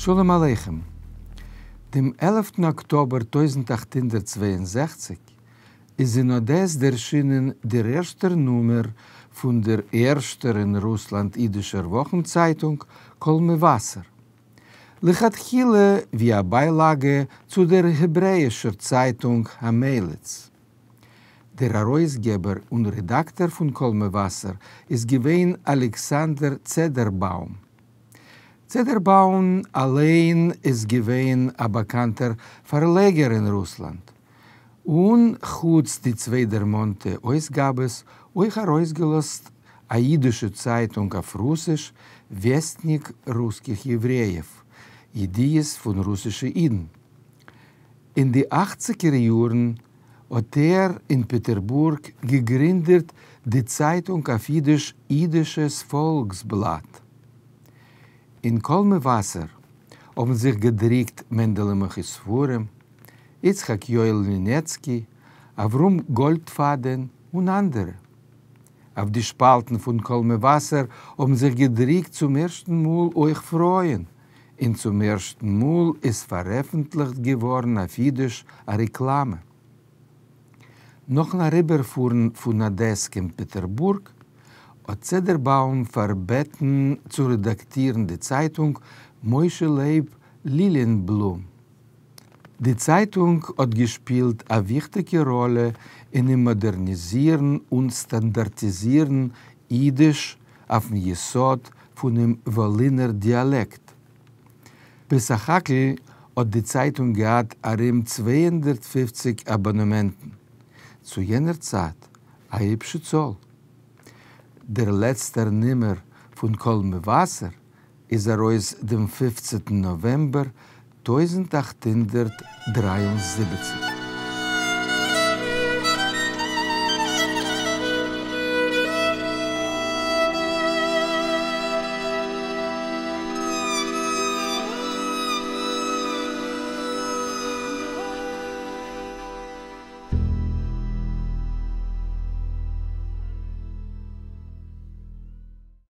שלום עליכם. דעם עלפטן אקטאבער 1862 איז אין אדעס דערשינען דער ערשטער נומער פון דער ערשטער אין רוסלאנד אידישער וואכנצייטונג קול מבשר. לכתחילה ווי א ביילאגע צו דער העברעאישער צייטונג המליץ. דער ארויסגעבער און רעדאקטאר פון קול מבשר איז געווען אלכסנדר צעדערבאום. צעדערבאום אליין איז געווען א באקאנטער פארלעגער אין רוסלאנד, און חוץ די צוויי דערמאנטע אויסגאבעס אויך ארויסגעלאזט א אידישע צייטונג אויף רוסיש וועסטניק רוסקיך יעוורעיעוו, ידיעות פון רוסישע אידן. אין די אכציגער יארן האט ער אין פעטערבורג געגרינדעט די צייטונג אויף אידיש אידישעס פאלקסבלאט. אין קול מבשר האבן זיך געדריקט מענדעלע מוכר ספרים, יצחק יואל לינעצקי, אברהם גאלדפאדען און אנדערע. אויף די שפאלטן פון קול מבשר האבן זיך געדריקט צום ערשטן מאל אויך פרויען, און צום ערשטן מאל איז פארעפנטליכט געווארן אויף אידיש א רעקלאמע. נאכן אריבערפארן פון אדעס קיין פעטערבורג האט צעדערבאום פארבעטן צו רעדאקטירן די צייטונג משה לייב ליליענבלום. די צייטונג האט געשפילט א וויכטיגע ראלע אינעם מאדערניזירן און סטאנדארטיזירן אידיש אויפן יסוד פונעם וואלינער דיאלעקט. בסך הכל האט די צייטונג געהאט ארום 250 אבאנעמענטן, צו יענער צייט א היבשע צאל. דער לעצטער נומער פון קול מבשר איז ארויס דעם פופצנטן נאוועמבער 1873.